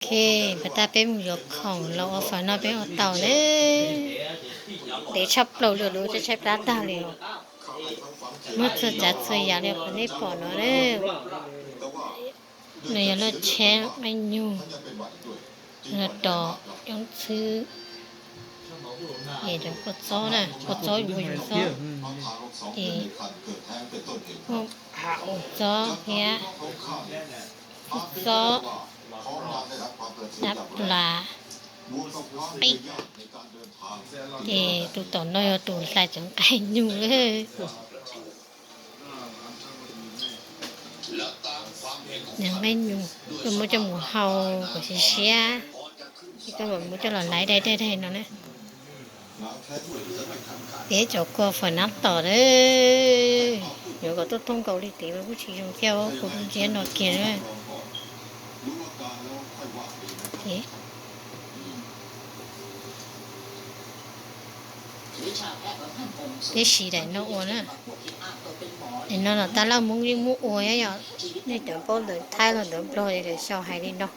Ok, pas tas peb mus yuav khoom los ua fawm no peb ua tau ne. Ntev tshaj plaws li lawm, tshaib plab tag li os. Muaj txhua tsav txhua yam li qhov nej pom no na. Nws yog laj tsheb nqaij nyug, los rov coob txhwb, es kua txob na, kua txob yuav yus txob, es kua txob thiab, kua txob, dab plas, qij. Ces tus tom no yog tus hlais cov nqaij nyug. Nws nqaij nyug, koj muab coj mus hau kom siav siab, es koj mam muab coj los laiv daig daig daig no na. Peb cov kua fawm nab tom na, yuav kom tuaj thooj nkaus li tid mas kuj tsis zoo thiab, kuv lub ntsiab no kiag na. Peb siv daim no ua na. Daim no los tab laj Hmoob yeej muaj ua thiab yom, nej cov paub ntawv Thaib los ntawv Nplog es lawv xyaum hais li no.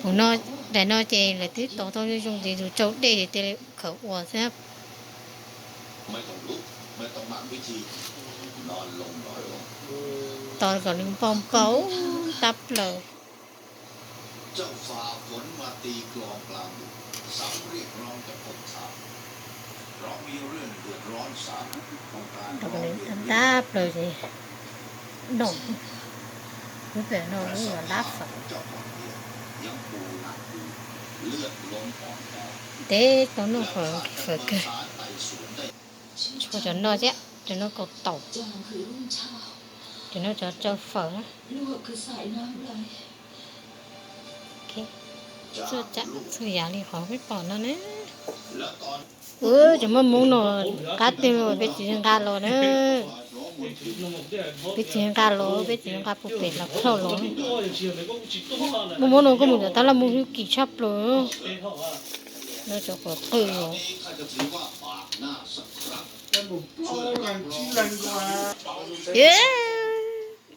Kuv no, daim no ces lawv twb tos tau zoo zoo ces tus tsau dej ces tej li khawm ua xwb. Tos kom nws npau npau tab plaws. Tab plaws ces no, lub pem no lub yuav dab fawm. Ntev tau noj fawm kawg. Tshuav cov no thiab, cov no kaus taum, cov no cov tsau fawm na. Txhua tsav txhua yam li qhov peb pom no na. Cov maj hmoob no qab twg los peb tsis nqa los na. Peb tsis nqa los, peb tsis nqa puag pem los plhoj los. Maj hmoob no koj mus tom tab laj Hmoob hlub kim tshaj plaws. No cov quav qwj os.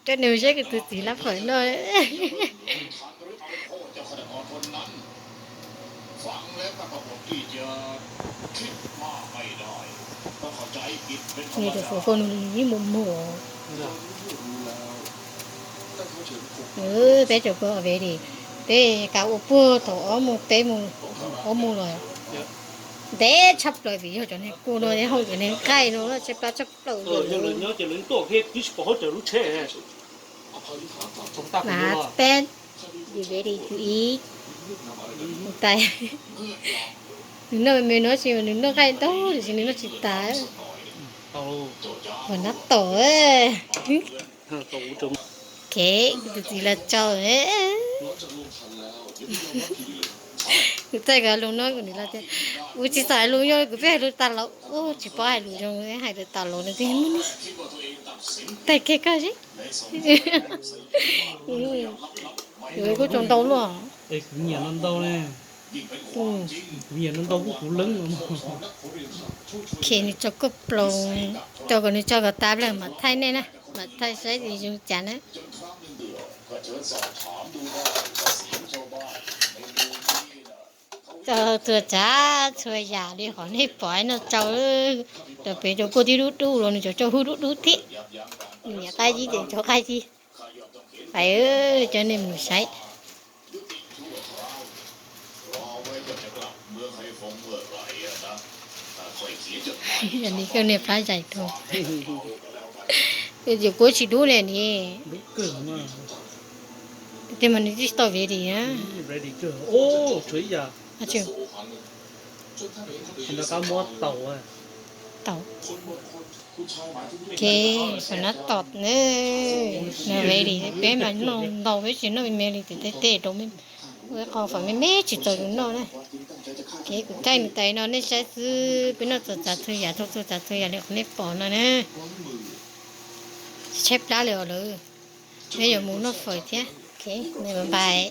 Tej nws saib kuv tus txiv lab fawm no. Nws tus fawm koj nws yeej mus mus. Peb cov kua already, peb kav ua puag thaum ob moos peb mus, ob moos los. Ntev tshaj plaws vim yog cov niag kua no hau cov niag nqaij no tshaib plab tshaj plaws li. Mas peb, you ready to eat? Tais, nws noj me no tsis, nws noj nqaij ntau tiam sis nws noj tsis tas. Ua nab tom. Kev kuv tus txiv los tso. Kuv thaij kom lus no kuv niam hluas tias, kuv tsis xav hais lus nyob, kuv pheej hais lus tas los, ua tsis paub hais lus zoo, hais lus tas los nws tias, thaij kiag koj seb. Kuv kuj tso ntau luaj. Kuv nyiam no ntau ne. Kuv nyiam no ntau kuj kuv leeb. Khe nws tso koj ploos, tso kom nws tso kom tas lawm mam thaij nej na, mam thaij saib zoo cas na. Tso txhua tsav txhua yam li qhov nej pom no tsau. Cov pem cov kua tib dub dub los nws cov tsau hwj dub dub thiab. Nws niam qab yib ces cov qab yib. Pais, cov nej mus saib. Yog li koj niag plab zais rau. Yus kuv tsis dub li ni. Tej mas nws tsis tau ready na. Taum. Ke, kom nab tom na. Nws ready, peb mas noj ntau peb tsis noj me me li, tej tej rau me, ua qhov fawm me me tsis txaus yus noj na. Ke kuv thaij nws tais no nej saib xwb, peb noj txhua tsav txhua yam, txhua txhua tsav txhua yam li qhov nej pom no na. Tshaib plab li os lawm. Peb yuav mus noj fawm thiab. Ok, bye bye.